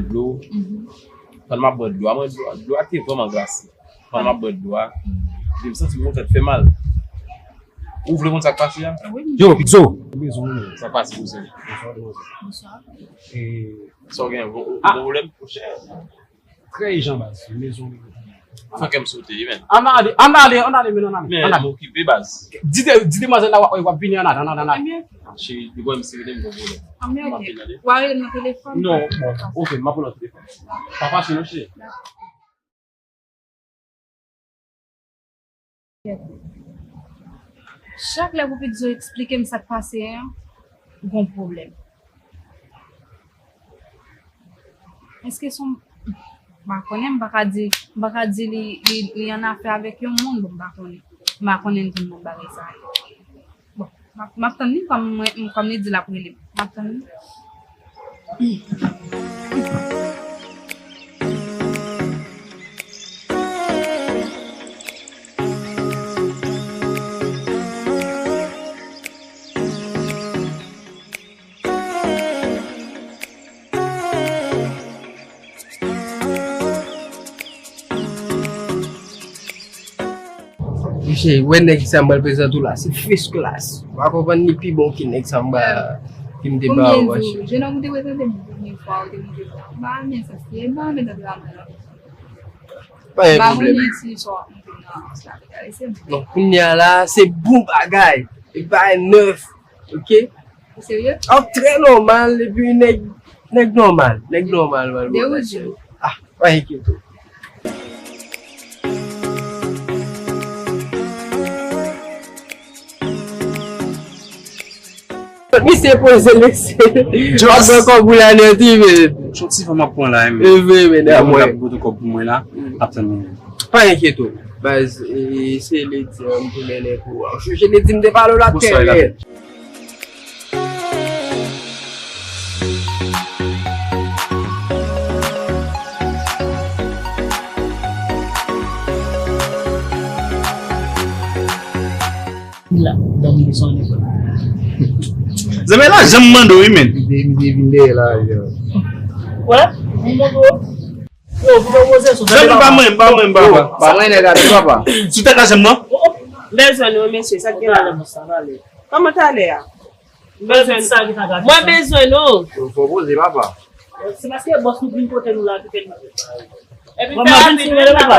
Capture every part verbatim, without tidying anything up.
Dlo. Pandan m ap bwè dlo a, mwen, dlo, dlo a te vrèman glase. Pandan m ap bwè dlo a, epi m santi m konn tèt fè mal. Ou vle konn sa k pase a? Yo, Pixo! Sa k pase, kouzen? Bonswa. Sa w gen? Ou gen pwoblèm? Trè ijan, baz. Fè kè m sote, wi, men. Ann ale, ann ale, ann ale, men ann ale. Men, ann ale. M okipe, baz. Di de, di demwazèl la w ap, w ap vini, ann ale, ann ale, ann ale. Cheri, li wè m serye, m gon pwoblèm. M ap vin, tande. W a rele m nan telefòn? Non, bon, oke, m ap rele w nan telefòn. Pa fache non, cheri. Chak lè pou Pixo eksplike m sa k pase a, gon pwoblèm. Èske se yon, m pa konnen, m pa ka di, m pa ka di li, li, li annafè avèk yon moun, bon, m pa konnen. M pa konnen l konn nan bagay sa yo. Bon, m ap, m ap tann li, kòm mwen, kòm li di l ap rele m. M ap tann li. Mesye, wè nèg sa m pral prezante w la, se first class. W a konprann li pi bon ke nèg sa m ba, ke m te ba ou, monchè. Jenòm ou te prezante m premye fwa, ou te montre m, m pa renmen sa, se, m pa renmen tande la mwen la. Pa gen pwoblèm. M pa konnen si sa w ap montre m nan avans la, men gade, se bon. Non, kounye a la, se bon bagay. E bagay nèf, oke? Ou serye? Ap trè nòmal, epi nèg, nèg nòmal, nèg nòmal, man. De ou di. Ah, pa enkyete w. Misye poze lese. Just. Ap pran kòb ou la nèt, wi, men. Son ti fò m ap pran la, men. E vre, men, damwen. Ap pote kòb pou mwen la, ap tann mwen. Pa enkyete w. Baz, e, se ledi an m te mennen pou ou. Ou sonje ledi m te pale w la tèren. La, dòmi li sonnen. Zanmi la, janm mande w, wi, men. Li te, li te vin dèyè la, yo. Wè, m montre w. Yo, pou yo poze sou. Zanmi, pa mwen, pa mwen, pa mwen. Ba mwen nèg a di papa. Sou tèt la, janm non. M bezwen nou, mesye, sa k gen la? Kòman talè a? M bezwen, mwen bezwen nou. Fò poze, papa. Se paske bòs nou vin kote nou la, kite nou. Epi fè rapid, wi, papa.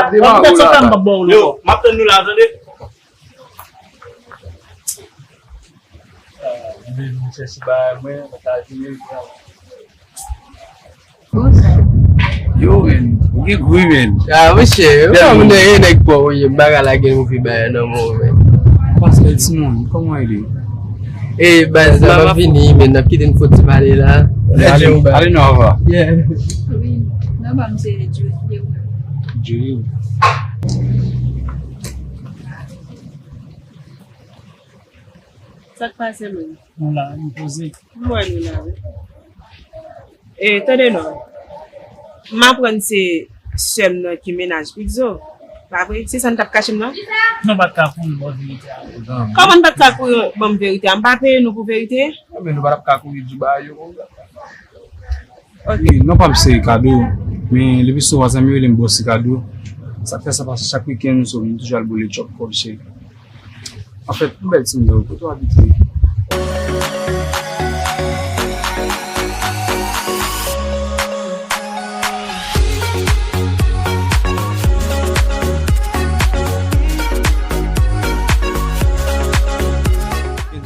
Yo, m ap tann nou la, tande. Mwen vin chèche bagay mwen, mwen ta vini. Yo, men, ou gen gou, men. Ah, monchè, yo pa moun nan, e nèg pa w ye, m pa ka lage move bagay nan men w, men. Pastè Timoun, kòman w ye? E, baz, m ap vini, men n ap kite n fò ti pale la. Ale, ale, nou ava. Yeah. Wi, non, pa m se Julie. Julie. Sa k pase, menm? Nou la, nou poze. M wè nou la, wi. E, tande non. M aprann se sè m nan ki mennaj Pixo. Pa vre? Se sa n t ap kache m nan? Nou pa t ka kouri bò verite a. Kòman n pa t ka kouri bò m verite a? M pa peye nou pou verite? Enben, nou pa t ap ka kouri di bagay yo konsa. Ok. Wi, non pa m se Ricardo, men lepi souvan zanmi yo rele m bòs Ricardo. Sa k fè sa paske chak wikenn, so, m toujou al boule chòp kòb cheri. Anfèt, m bèl timoun, kote w abite?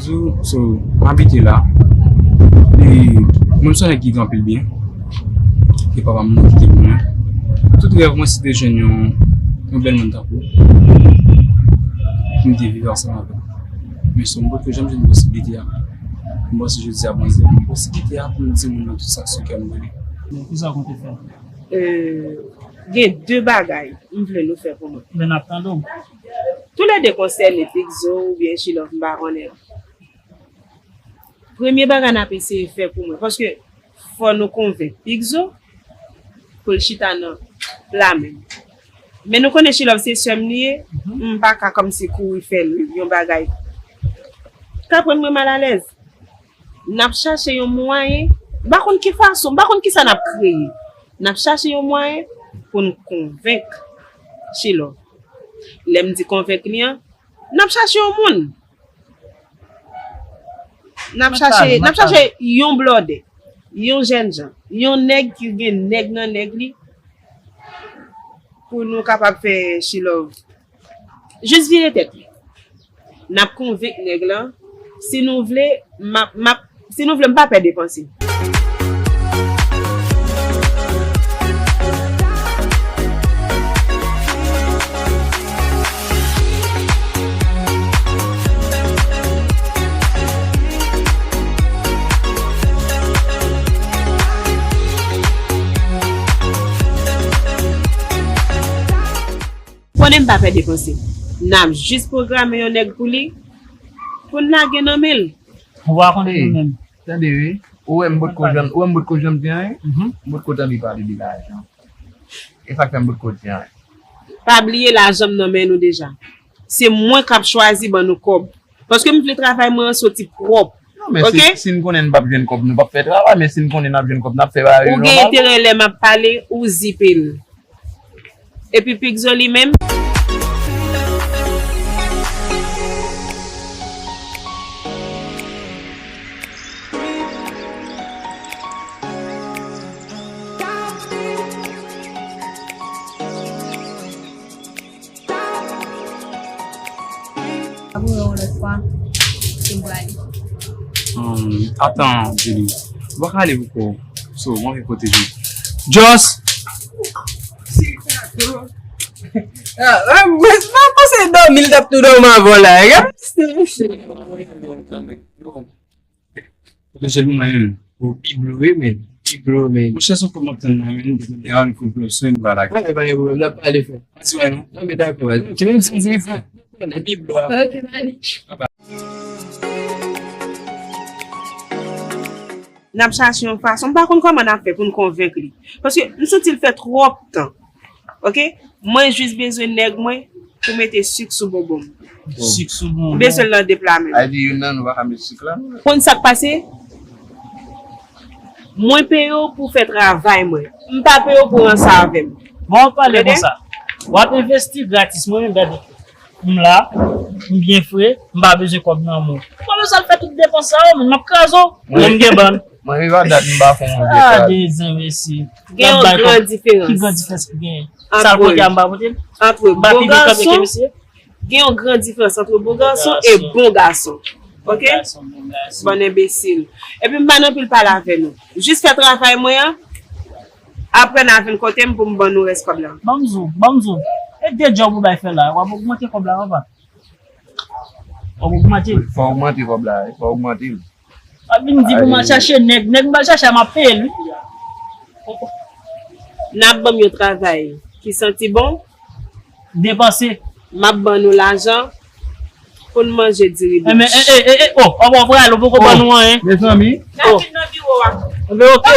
Di w, so, m abite la. E mwen m se yon nèg ki gen anpil byen. E papa m kite pou mwen. Tout rèv mwen se te jwenn yon, yon bèl moun tankou w. Pou m te viv ansanm avè l. Men so, m potko janm jwenn posiblite a. M panse jodi a, Bondye ban m posiblite a pou m di moun nan tout sa k sou kè m pou li. Men kisa w konte fè? Euh, gen de bagay m vle nou fè pou mwen. Men n ap tande w. Toulede konsène Pixo oubyen Chilove, m pa konnen. Premye bagay n ap eseye fè pou mwen, paske fò nou konvenk Pixo pou l chita nan pla menm. Men nou konnen Chilove se sè m li ye, m pa ka kòmsi kouri fè l yon bagay k ap rann mwen malalèz. N ap chache yon mwayen, m pa konn ki fason, m pa konn kisa n ap kreye. N ap chache yon mwayen pou n konvenk Chilò. Lè m di konvenk li an, n ap chache yon moun. N ap chache, n ap chache yon blòdè, yon jènjan, yon nèg ki gen nèg nan nèg li pou nou kapab fè Chilò jis vire tèt li. N ap konvenk nèg lan. Si nou vle, m ap, m ap, si nou vle, m pa pè depanse. Konnen m pa pè depanse. N ap jis pwograme yon nèg pou li, pou n lage nan men l. Ou pa konnen nou menm. Tande wi. Ou wè m potko janm, ou wè m potko janm di anyen? M potko tande pale de lajan. E sa k fè m potko di anyen. Pa bliye lajan m nan men nou deja. Se mwen k ap chwazi ban nou kòb. Paske m vle travay mwen an soti pwòp. Non, men si, si n konnen n p ap jwenn kòb, nou p ap fè travay, men si n konnen n ap jwenn kòb, n ap fè bagay yo nòmal. Ou gen enterè lè m ap pale, ou zipe l. Epi Pigzo li menm. Ap wè yon lòt fwa, ke m prale. Atan, Julie. Ou pa ka ale poko. So, mwen vin pwoteje. Just! Ah, ah, mwen pa panse dòmi, l t ap tou dòmi avan la. Gad. Pwoteje l pou mwen menm. Ou pi blo wi, men. Pi blo, men. Monchè, se kòb m ap tann la, men. Depi devan konplo sou m pa la. Ah, pa gen pwoblèm, n ap pale frè. Mwen di wè non. Non, men dakò. Ok, menm si m se frè. Pi blo. Ok, bye. N ap chache yon fason. M pa konn kòman n ap fè pou n konvenk li. Paske m santi l fè twòp tan. Ok? Mwen jis bezwen nèg mwen pou mete sik sou bonbon m. Sik sou bonbon. M bezwen l nan de pla menm. Ay di youn nan nou pa ka met sik la. Konn sa k pase? Mwen peye w pou w fè travay mwen. M pa peye w pou w ranse avè m. Bon, w ap pale konsa. W ap envesti gratis. Mwen menm, gade. M la, m byen fre, m pa bezwen kòb nan men w. Ou pa bezwen al fè tout depans sa yo, men m ap kraze w. Mwen, m gen bann. Mwen, rive a dat, m pa fè yon vye kras. Ah, de zen, mesye. Gen yon gran diferans. Ki gran diferans ki genyen? Sa l pote a, m pa pote l? Ant bon gason, gen yon gran diferans ant bon gason e bon gason. Ok? Bon gason, bon gason. Bann enbesil. Epi m pa nan pil pale avè nou. Jis fè travay mwen an. Apre n a vin kote m pou m ban nou rès kòb la. Ban m di w, ban m di w. E de djòb ou bay fè la, w ap ogmante kòb la, papa. W ap ogmante l. Fò ogmante kòb la, fò ogmante l. W ap vin di pou m al chache nèg, nèg m pral chache a, m ap peye l, wi. N ap ban m yon travay ki santi bon. Depanse. M ap ban nou lajan pou n manje diri bouch. Enben, e, e, e, e, oh, oh, bon, frè, ou poko ban nou anyen. Mezanmi. N ap vin nan biwo a. Enben, ok.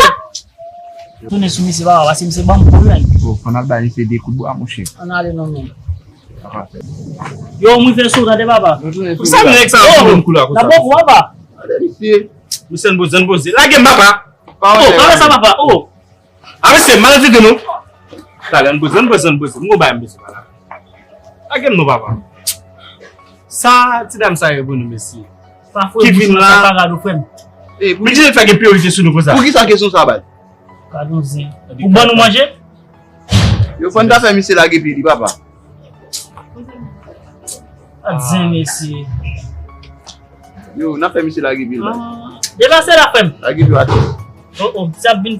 Tounen sou misye, papa, paske misye ban m pwoblèm. Oh, fò n al bay misye de kout bwa, monchè. Ann ale non, men. Yo, mwen fè sou, tande, papa. Sa nèg sa ap ban m kou la konsa? N ap bon kou, papa. Gade misye. Misye, n poze, n poze. Lage m, papa. Oh, kòman sa, papa? Oh. A mesye, maltrete nou. Talè, ann poze, ann poze, ann poze. M gon bagay m bezwen pale avè w. Lage m non, papa. Sa ti dam sa ye pou nou, mesye. Pa fouye bouch ou nan sa, pa gade w, frè m. Mesye, fè gen priyorite sou nou konsa. Poukisa kesyon sa bay? Gade yon zen. Ou ban nou manje? Yo, fò n ta fè misye lage pye li, papa. Gad zen, mesye. Yo, n ap fè misye lage pye l, papa. Deplase la, frè m. Lage pye w atè. Oh, oh, sa ap vin.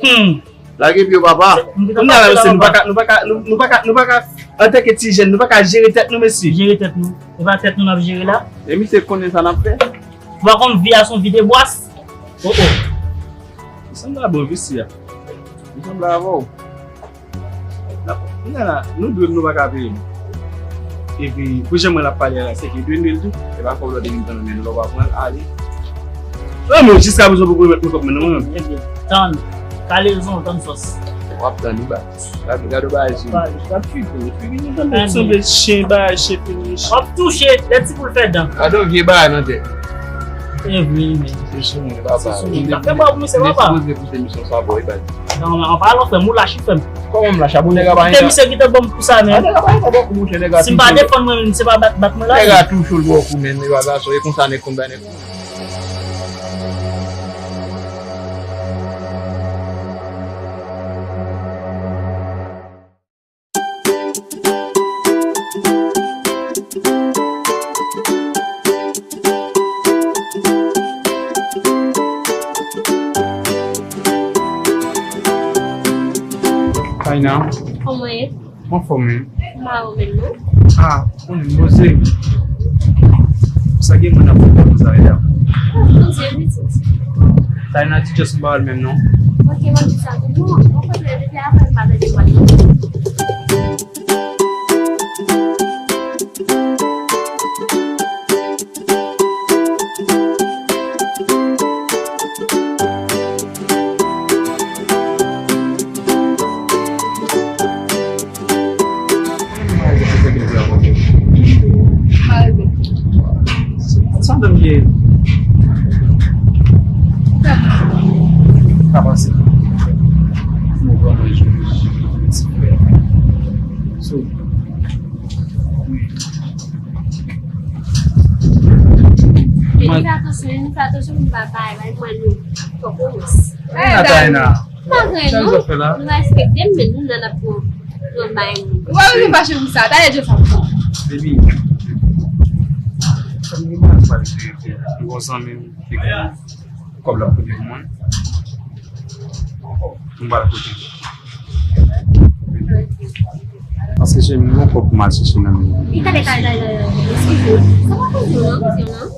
Hmm. Lage pye w, papa. Kounye a la, mesye, nou pa ka, nou pa ka, nou, nou pa ka, nou pa ka, antanke ti jèn, nou pa ka jere tèt nou, mesye. Jere tèt nou. E pa tèt nou n ap jere la. E misye konnen sa n ap fè. Ou pa konn vi a se yon vi de bwas? Oh, oh. Li sanble bon, visye a. Li sanble avè w. N ap, kounye a la, nou dwe m, nou pa ka peye m. Epi, pou jan mwen l ap pale a la, se ke dwe nou l tou. E pa kòb lòt vin tann men nou, lè w pa pran l, ale. An, men jiska prezan poko remèt mwen kòb mwen nan men m. Ebyen, tann. Kale rezon, tann sòs. W ap tann, wi, ba. Gade, gade w bagay sou li. L ap figi, figi nou sanble, sanble chen, bagay chen fini. W ap touche, lè ti poul fè dan. Gade yon vye bagay nan tèt. Se vre, men. Se sou moun, papa. Se sou moun. Fè bò pou misye, papa. Mwen sipoze pote misyon sa bò, e bay. Non, men an palan, frè m, ou lach, frè m. Kòman m lach? Abò nèg la pa gen tan. Misye ki te ban m pou sa, men. Ah, nèg la pa gen tan bò pou mouche, nèg la tou cho. Si m pa defann mwen menm, se pa bat, bat mwen la. Nèg la tou cho l bò kou, men, e pa sa, e konsa nèg konn bay nèg. Taina. Kòman ye? Mwen anfòm wi. M pa wè w menm non. Ah, konnen m poze. Sa gen moun ap fè konsa la. Poze pitit. Taina ti just m pa wè l menm non. Ok, mwen di sa tou. Non, mwen konn depi avan m pa tande vwa l non. Sa m ye. Ka pase. Mwen vrèman joli. Ti frè. So, wi. Epi fè atansyon, nou fè atansyon pou nou pa bay, bay mwen nou. Fòk ou wès. Taina. Pa gen nou. Nou respekte m, men nou nan ap pran, pran bay moun. Ou pa bezwen fache pou sa. Talè Dye sa pran. Baby. Kòm nou pa pale verite, nou gon zanmi m ki gen kòb l ap pote pou mwen. M pral pote. Paske se mwen kòb pou m al chèche nan men. Li tande kay la, eskize. Sa pa koze non, koze non.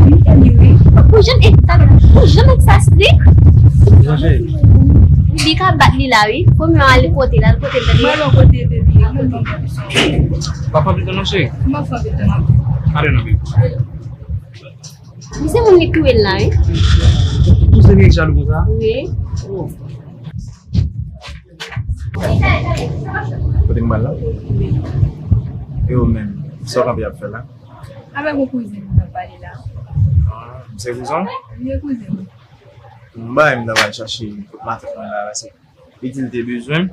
Wi, anyway. Pou jan ek sa, pou jan ek sa strik. Li ka bat li la, wi. Fò m al kote la, al kote l. Mwen lò kote bebe, mwen lò kote. Pa fè pito non, cheri. M pa fè pito non. Ale non, baby. Misye moun li kouye l la, wi. Ou se nèg jalou konsa? Wi. Oh. Kote m pral la? E ou menm, sa w kanpe ap fè la? Avèk yon kouzen m ap pale la. Ah, se kouzen w? Wi, se kouzen m. M bay, m ta pral chache kot matant mwen la, se Li di l te bezwen m.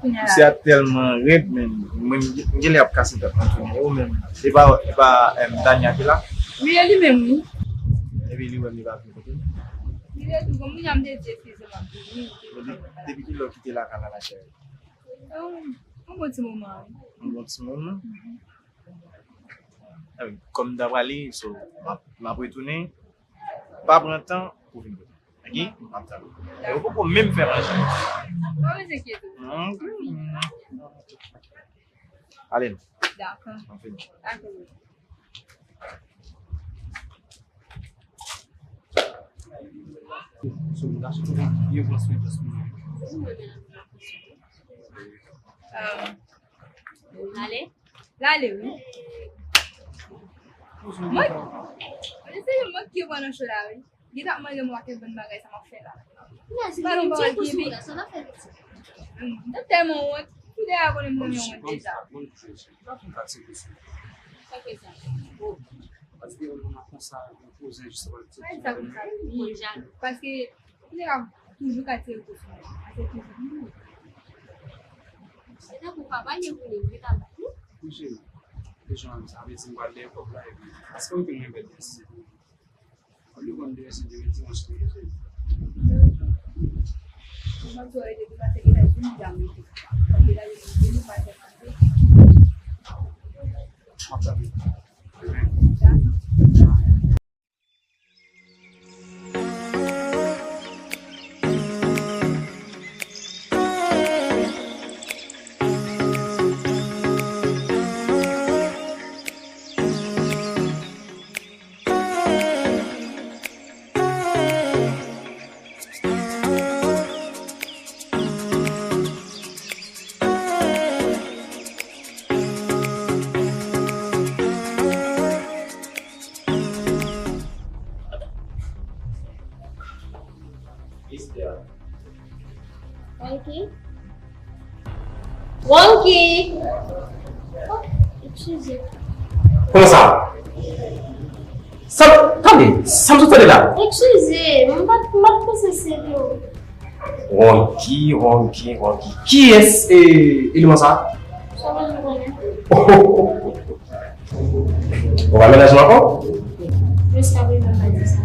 Misye a tèlman rèd, men mwen, m genlè ap kase tèt mwen tounen. Ou menm, e pa, e pa, em, Dania ki la? Wi, e li menm, wi. Epi li wè m, li pa vin kote m. Li retoun, kòm kounya m te di, eskize m, m ap vini. Depi, depi kilè w kite lakay la, la cheri? Yon, yon bon ti moman, wi. Yon bon ti moman? Mhm. Kòm m ta prale, so, m ap, m ap retounen. Pa pran tan pou vin kote m. Ok? M ap tann ou. E ou poko menm fè manje. Pa bezwen enkyete w. Ale non. Dakò. Anfen. Dakò. So, m ta swete byen pran swen jès mwen. Ale. L ale wi. Mwen, mwen se yon mwen ki pran nan cho la wi. Li t ap mande mwen kèk bann bagay sa m ap fè la. Pale yon bagay ki pi. Hmm, m t ap tèlman wont. Tout de a konnen m renmen wont deja. Sa fè sa. Paske yon moun ap konsa, yon kouzen jis ap ap di. Paske Ou te ka toujou ka tire kout sou mwen. Ase toujou. Se tankou papa li voye vre la bat nou. Wi cheri, se jan sa vle di m pral dèyè kòb la epi. Paske ou te mwen bèt dèyè se pou. Ou li konn dèyè se dèyè dimanch li ye cheri. Mwen tou rete tou pase ki la vin dam li. Paske la vin vin nou pa fè manje. M ap tann ou. Esther. Wanky. Wanky. Oh, eskize. Kòman sa? Sa, tande, sa m sot tande la? Eskize, m pa t, m pa t panse se nou. Wonky, Wonky, Wonky. Kiyès, e, eleman sa a? Sa mwen konnen. Ou pa mennaj mwen ankò? Jiska prezan, m pa di sa,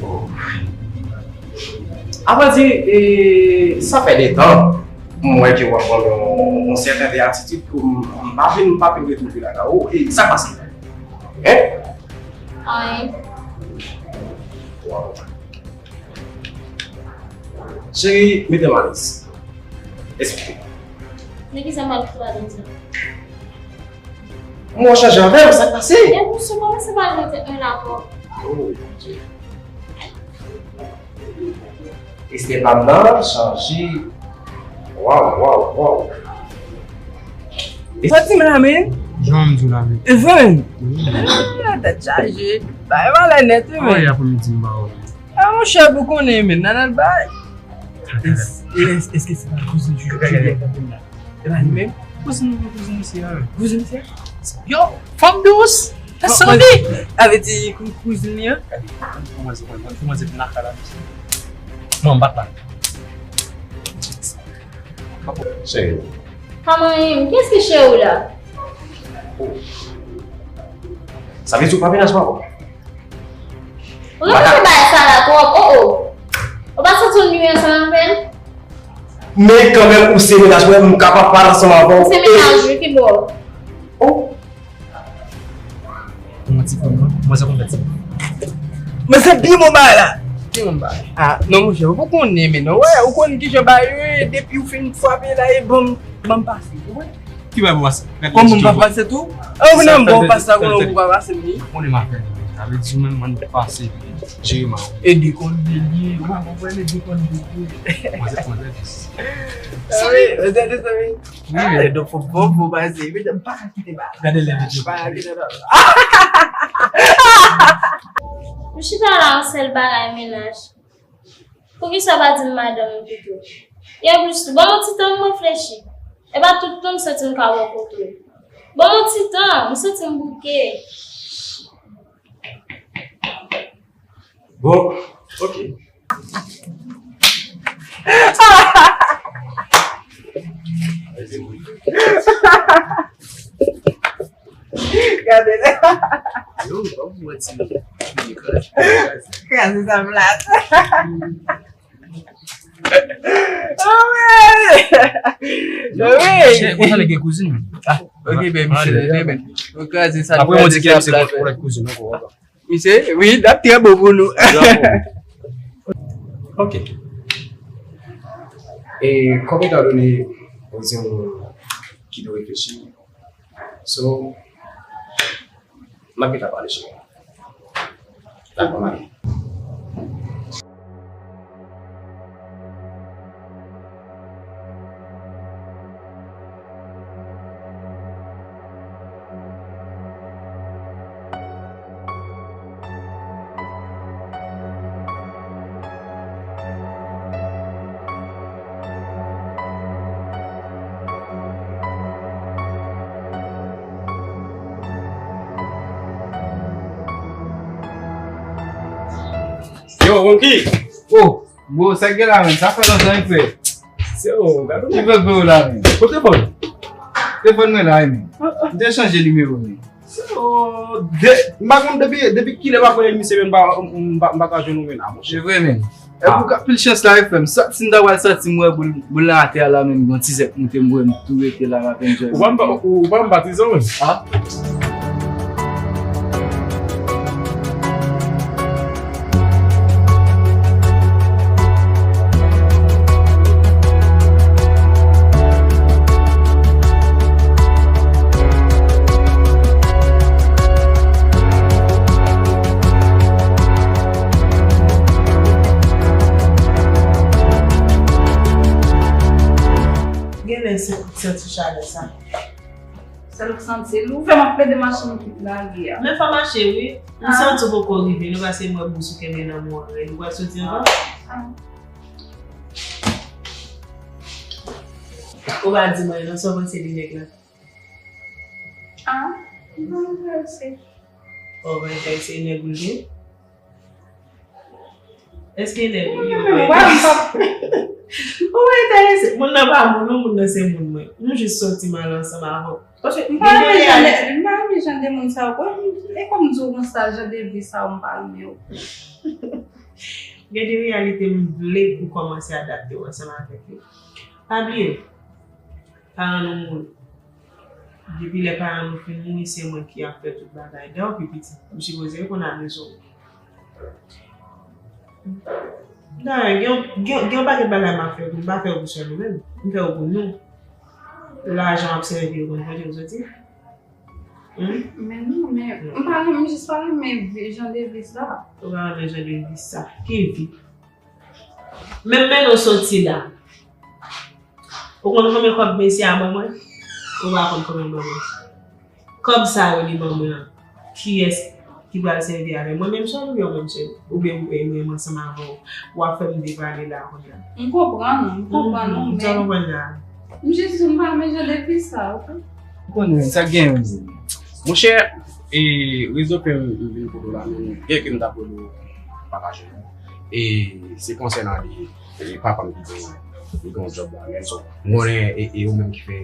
non. Avan di, e, sa fè de tan, m wè ke w ap pran yon, yon sèten de atitid ke m, m pa vin, m pa vin retwouve lakay ou. E sa k pase? Hein? Anyen. Wow. Cheri, mete m alèz. Esplike. Men kisa m ap fè la, Denzel? Mwen chanje avè w, sa k pase? E pou sou kòmanse pale nan tèt mwen la ankò. Oh, Bondye. Estè pa m nan chanje. Waw, waw, waw. Sòti m la, men. Jan m di w la, men. Even. Ah, tèt chaje. Bay malè nèt, wi, men. Anyen apre midi m ba w. Ah, monchè, pou konnen, men, nan al bay. Es-, es-, èske se pa kouzin Jojo ki byen kanpe m la? E pa li menm? Kouzin, kouzin misye a, wi. Kouzin misye a? Yo, fanm dous! Sa sanble! Sa vle di kou-, kouzin li an? Gade, kòman se, kòman se vin lakay la, misye. Non, m pa t la. Cheri. Pa manyen m. Kiyès ki cheri w la? Sa vle di ou pa mennaj mwen ankò? Ou repete bagay sa la twòp, oh, oh. Ou pa santi w nwi ansanm avè l? Men kanmenm, ou se mennaj mwen, m kapab pale ansanm avè w. Ou se mennaj wi, ki bò? Oh. Ou manti fanm nan, manzè konn fè ti. Men se pi bon bagay la. Pi bon bagay. Ah, non, monchè, ou pa konnen, men non. Wè, ou konn kijan bagay yo ye, depi ou fin frape la, e ban m, ban m pase. Ou wè? Ki bay pou pase? Kòman m pa pase tou? Ou nan bon pase la, konnen ou pa pase m wi. Konnen m ap fè. Sa vle di ou menm, mwen pase, jere mal. E de kòn de li, ou pa konprann, e de kòn de li. Mwen se konn fè dis. Wi, mwen se dis, wi. Wi, men donk fò bon pou pase. Wi, m pa ka kite ba. Gade lè videyo. Pa ka kite non. M chita la yon sèl bagay, mennaj. Poukisa w pa di m madanm ou pito? E anplis tou, ban m yon ti tan m reflechi. E pa tout tan m santi m ka wè kote w. Ban m yon ti tan, m santi m bouke. Bon, ok. Gade la. Yo, ban m wè ti kraze sa plat. Oh, man. Yo, wi. Chè, konsa nèg gen kouzin. Ah, ok, baby, baby. Ou kraze sa, apre mwen di ki se kolèg kouzin ankò. Misye, wi, l ap trè bon pou nou. Ok. E kòm etandone ou di m kite w reflechi, so, m ap gentan pale cheri. Dakò, m ale. Yo, Wonky! Oh, bro, sa k gen la, menm? Sa fè lontan, wi, frè. Se ou, gade. Ki fè, frè, ou la, menm? Kote telefòn? Telefòn mwen la, wi, menm. M te chanje nimewo, menm. Se ou, de, m pa konn depi, depi kilè m ap wè misye, menm m pa, m pa, m pa ka jwenn ou, menm, a, monchè. Se vre, menm. E pou ka pil chans la, wi, frè m. Sòti m ta pral sòti, m wè boul, boul la atè a la, menm, yon ti zèk moute, m wè m tou rete la, m ap enjoy. Ou pa m pa, ou, ou pa m patizan, menm. Ah. Genlè se kout sèl sou chalè sa. Sèl ou santi l, ou fè m ap plede mache m kit lage a. Men fò mache wi. M santi w poko rive, nou pase m wè bous ou kenbe nan mwen, ou pral soti ankò? Ah. Ou pa di mwen non, sa w panse de nèg la? Ah, m pa panse. Ou pa enterese nèg ou ye? Èske nèg ou ye? Ou pa enterese. Ou pa enterese. Moun nan pa moun ou, moun nan se moun mwen. M jis soti m al ansanm avè w. Paske m pa renmen jan de, m pa renmen jan de moun sa yo. E kòm m di w konsa, jan de vi sa yo, m pa renmen yo. Gen de reyalite m vle ou kòmanse adapte w ansanm avèk yo. Pa bliye, paran nou mouri. Depi lè paran nou fin mouri, se mwen ki ap fè tout bagay. Dayè w pi piti, ou sipoze konn abize w. Dayè, gen, gen, gen yon pakèt bagay m ap fè pou, m pa fè yo pou sèl ou menm. M fè yo pou nou. Lajan w ap sèvi yo konn kote l soti. Hmm? Men non, men m pa renmen, m jis pa renmen vi, jan de vi sa. Ou pa renmen jan de vi sa? Ki vi? Menm men nou soti la. Ou konn konbyen kòb mesye a ban mwen? Ou pa konn konbyen ban mwen. Kòb sa yo li ban mwen an, kiyès ki pral sèvi avè l? Mwen menm sèl oubyen ou menm sèl? Oubyen ou, e, mwen ansanm avè w, w ap fè m depale la kounye a? M konprann ou, m konprann ou, men m konprann la. M jis di m pa renmen jan de vi sa, oke? Ou konnen sa k gen menm. Monchè, e, rezon fè m vin kote w la, men gen ke m t ap rele w pataje. E se konsènan li, e papa m ki gen, li gen yon djòb la, men so, m konnen e, e ou menm ki fè,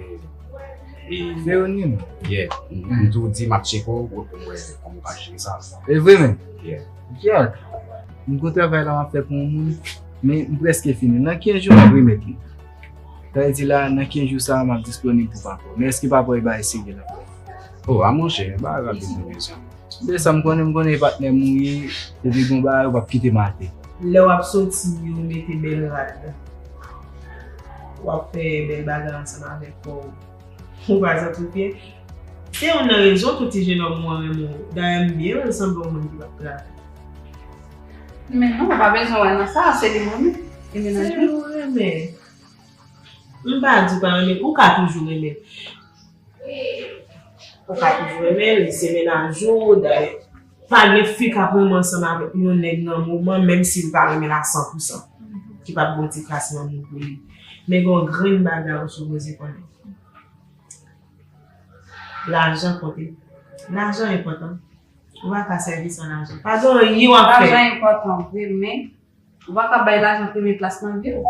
e, Veronim. Yeah. M, m tou di m ap tcheke w pou, pou m wè kòman w ka jere sa. E vre menm? Yeah. Djòb. M gon travay la m ap fè pou yon moun, men m prèske fini. Nan kenz jou m ap remèt li. Sa vle di la, nan kenz jou sa a, m ap disponib pou papa w. Men èske papa w e bagay serye la? Oh, a monchè, bagay rapid mwen bezwen. De sa m konnen, m konnen e patnè m ou ye, depi gon bagay ou p ap kite m atè. Lè w ap soti, ou mete bèl rad, w ap fè bèl bagay ansanm avèk kò w. Ou pa santi w fye? Se youn nan rezon tou ti jenòm ou an renmen w. Dayè m byen wè l sanble yon moun ki p ap travay. Men non, ou pa bezwen wè nan sa, se li m renmen. E mennaj mwen. Se li w renmen. M pa di w pa renmen, ou ka toujou renmen. Ou ka toujou renmen l, li se mennaj ou, dayè pa gen fi k ap renmen ansanm avèk yon nèg nan moman, menm si l pa renmen l a san pou san, ki p ap gen yon ti kras nan moun pou li. Men gen yon grenn bagay ou sipoze konnen. Lajan konte. Lajan enpòtan. Ou pa ka sèvi san lajan. Pa gen anyen w ap fè. Lajan enpòtan vre, men ou pa ka bay lajan premye plas nan vi w.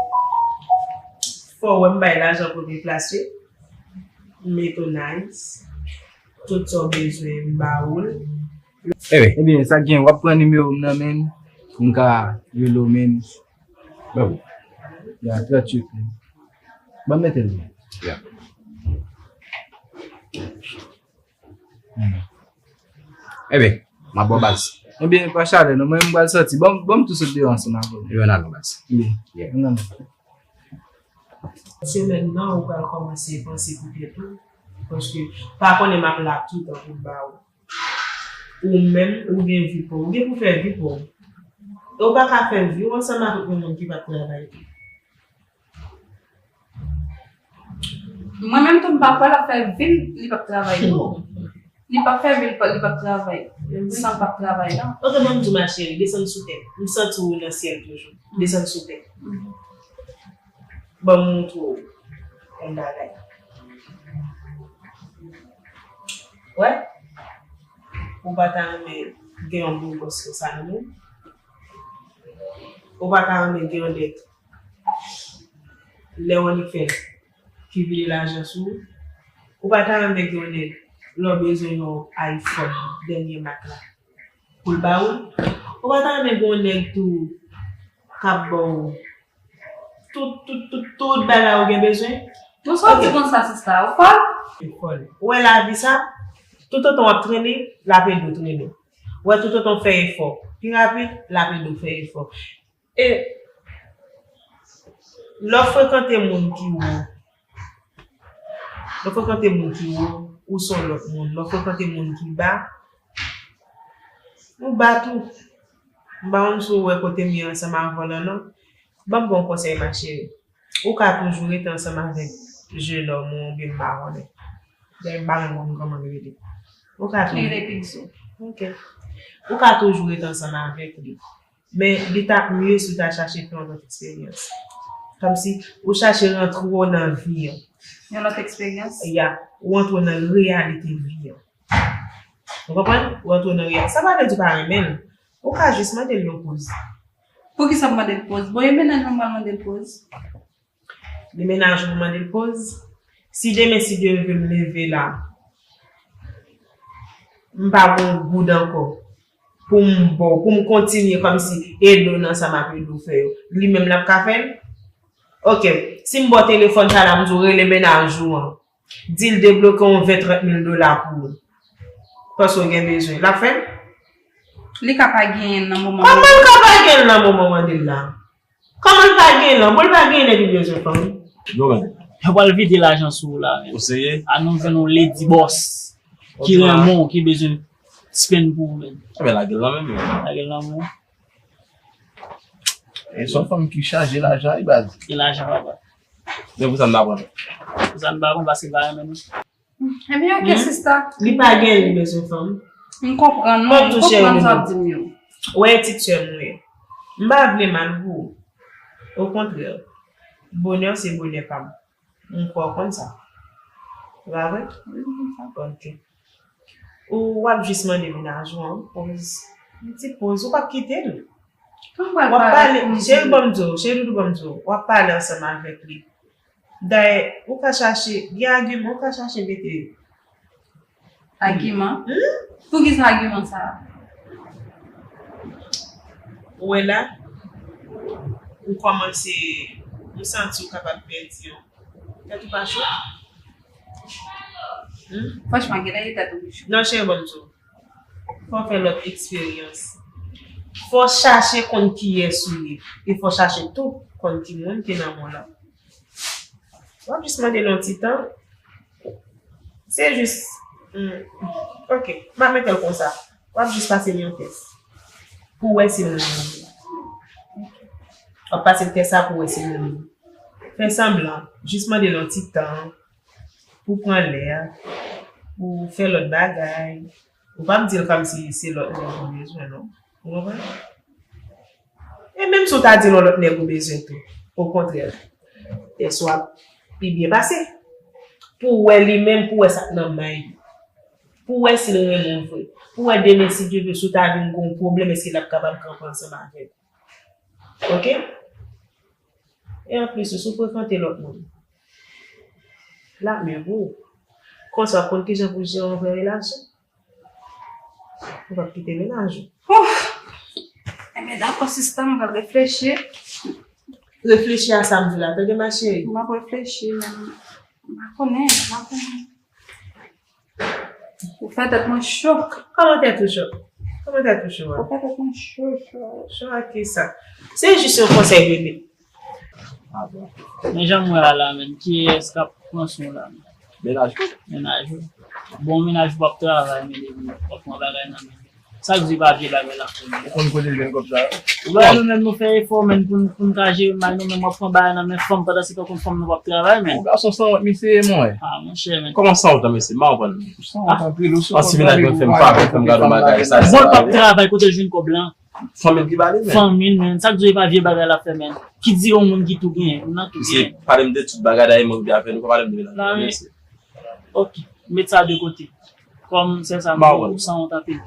Fò w wè m bay lajan premye plas, wi. M mete w nice. Tout sa w bezwen, m ba ou l. Ebyen, sa k gen, w ap pran nimewo m nan men m pou m ka rele w men m. Ban m. Ya, tranntuit. Ban m mete l. Ya. Hmm. Ebyen, m ap ba w baz. Ebyen, pa chalè non, mwen m pral sòti. Ban m, ban m tou sot deyò ansanm avè w. Ebyen, ann al non baz. Ebyen, ann al. Semèn nan, ou pral kòmanse panse pou tèt ou. Paske, pa konnen m ap la toutan pou m ba ou. Ou menm, ou gen vi pa w. Ou gen pou fè vi pa w. E ou pa ka fè vi w ansanm avèk yon moun ki p ap travay tou. Mwen menm tou, m pa kwè l ap fè vi l, li p ap travay tou. Li p ap fè vi l, li p ap travay. San l p ap travay la. Ok, ban m di w, ma chérie, desann sou tè. M santi w nan syèl toujou. Desann sou tè. Ban m montre w yon bagay. Wè? Ou pa ta renmen gen yon bò bòs konsa nan men w? Ou pa ta renmen gen yon nèg lè w annik fè l ki vide lajan sou ou? Ou pa ta renmen gen yon nèg lè w bezwen yon iPhone dènye mak la pou l ba ou l? Ou pa ta renmen gen yon nèg tou k ap ba w tout, tout, tout, tout bagay ou gen bezwen? Bon, sa w di konsa, sista, ou fòl? Ou fòl. Ou wè lavi sa, toutotan w ap trennen, l ap ede w trennen. Ou wè toutotan w fè efò pi rapid, l ap ede w fè efò. E lè w frekante moun ki wo, lè w frekante moun ki wo, ou se yon lòt moun. Lè w frekante moun ki ba, ou ba tou. M pa konn si w wè kote m ye ansanm avè w la non. Ban m ba w konsèy, ma chérie. Ou ka toujou rete ansanm avèk jenòm ou oubyen m pa konnen. Dayè m pa menm konn kòman l rele. Ou ka toujou. Li rele Pigso. Ok. Ou ka toujou rete ansanm avèk li. Men li t ap mye si w ta chache fè yon lòt eksperyans. Kòmsi ou chache rantre w nan vi an. Yon lòt eksperyans? Ya, ou rantre w nan reyalite vi an. Ou konprann? Ou antre nan reyèl. Sa pa vle di w pa renmen l. Ou ka jis mande l yon poz. Poukisa w mande l poz? Bon, e mennaj mwen, m pral mande l poz. Li mennaj ou pou mande l poz? Si demen, si Dye vle, m leve la, m pa gon goud ankò pou m ba w, pou m kontinye kòmsi ede w nan sa m ap ede w fè yo, li menm l ap ka fè l? Oke, si m ba w telefòn sa la, m di w rele mennaj ou an, di l debloke yon ven trant mil dola pou ou. Paske w gen bezwen. L ap fè l? Li ka pa genyen l nan moman. Kòman l ka pa genyen l nan moman w mande l la? Kòman l pa genyen l la? Bon, l pa genyen l epi l bezwen fanm. Yo, men. Yo pral vide lajan sou ou la, men. Ou serye? A nou jwenn yon lady boss ki renmen w, ki bezwen spend pou ou, men. Ebyen, lage l nan men m, men. Lage l nan men w. E se yon fanm ki chaje lajan, wi, baz. E lajan, papa. Men pou sa n pa pran l. Pou sa n pa pran l, paske l pa renmen nou. Ebyen, oke, sista. Li pa gen, li bezwen fanm. M konprann, non, m konprann sa w ap di m yo. Ou wè, ti sè m, wi. M pa vle mal pou ou. Okontrè, bonè w se bonè pa m. M kwè w konn sa. Se pa vre? Wi, m konn sa. Oke. Ou w ap jis mande mennaj ou an poz. Yon ti poz, ou p ap kite l. W ap pale, cheri, ban m di w, cheri doudou, ban m di w, w ap pale ansanm avèk li. Dayè, ou ka chache, gen agiman, ou ka chache mete. Agiman? Hmm? Poukisa agiman sa a? Ou wè la, ou kòmanse, ou santi ou kapab pèdi yon. Tèt ou pa cho? Hmm? Franchman, genlè e tèt ou ki cho. Non, cheri, ban m di w. Fò w fè lòt eksperyans. Fò w chache konn kiyès ou ye. E fò w chache tou konn ki moun ki nan men w la. W ap jis mande l yon ti tan. Se jis, hmm, oke, m ap mete l konsa. W ap jis pase l yon tès. Pou w wè si l renmen w. W ap pase l tès sa pou w wè si l renmen w. Fè sanblan. Jis mande l yon ti tan. Pou pran lè, pou fè lòt bagay. Ou p ap di l kòmsi se lòt nèg ou bezwen, non. Ou konprann? E menm si w ta di l yon lòt nèg ou bezwen tou, okontrè, tès ou ap pi byen pase. Pou w wè li menm, pou w wè sa k nan may li. Pou w wè si l renmen w vre. Pou w wè demen, si Dye vle, si w ta vin gen yon pwoblèm, èske l ap kapab kanpe ansanm avè w. Oke? E anplis, si w frekante lòt moun, l ap mye pou ou. Konsa, w ap konn kijan pou w jere yon vrè relasyon. Ou p ap kite mennaj ou. Ouf! Ebyen, dakò, sista, m pral reflechi. Reflechi a sa m di w la, tande, ma chérie. M ap reflechi, men m pa konnen, m pa konnen. Ou fè tèt mwen cho. Kòman tèt ou cho? Kòman tèt ou cho a? Ou fè tèt mwen cho, cho. Cho ak kisa? Se jis yon konsèy, bebe. Ah bon. Men jan m wè a la, menm, kiyès k ap pran swen w la, menm? Mennaj ou. Mennaj ou. Bon, mennaj ou p ap travay, men depi w ap pran bagay nan men li. Sa k di pa vye bagay l ap fè, menm? Ou konn kote l jwenn kòb sa a? Ou wè nou menm, nou fè efò, menm, pou n, pou n ka jere may nou, menm w ap pran bagay nan men fanm, pandan se tan konn fanm nou p ap travay, menm. Yon gason sanwont misye ye, mwen. Ah, monchè, menm. Kòman sanwont an, mesye? M pa konprann. Sanwont anpil, ou sanwont anpil. Anti mennaj mwen fè m pa vle fè m gade yon bagay sa. Bon, l p ap travay, kote l jwenn kòb la? Fanmi l ki pale, men. Fanmi l, men. Sa k di w e pa vye bagay l ap fè, men. Ki di yon moun ki tou genyen, moun nan tou genyen. Misye pale m de tout bagay, dayè mwen ki avè nou, pa pale m de mennaj mwen, mesye. Ok, met sa de kote. Kòm sè sa, m ou sanwont anpil.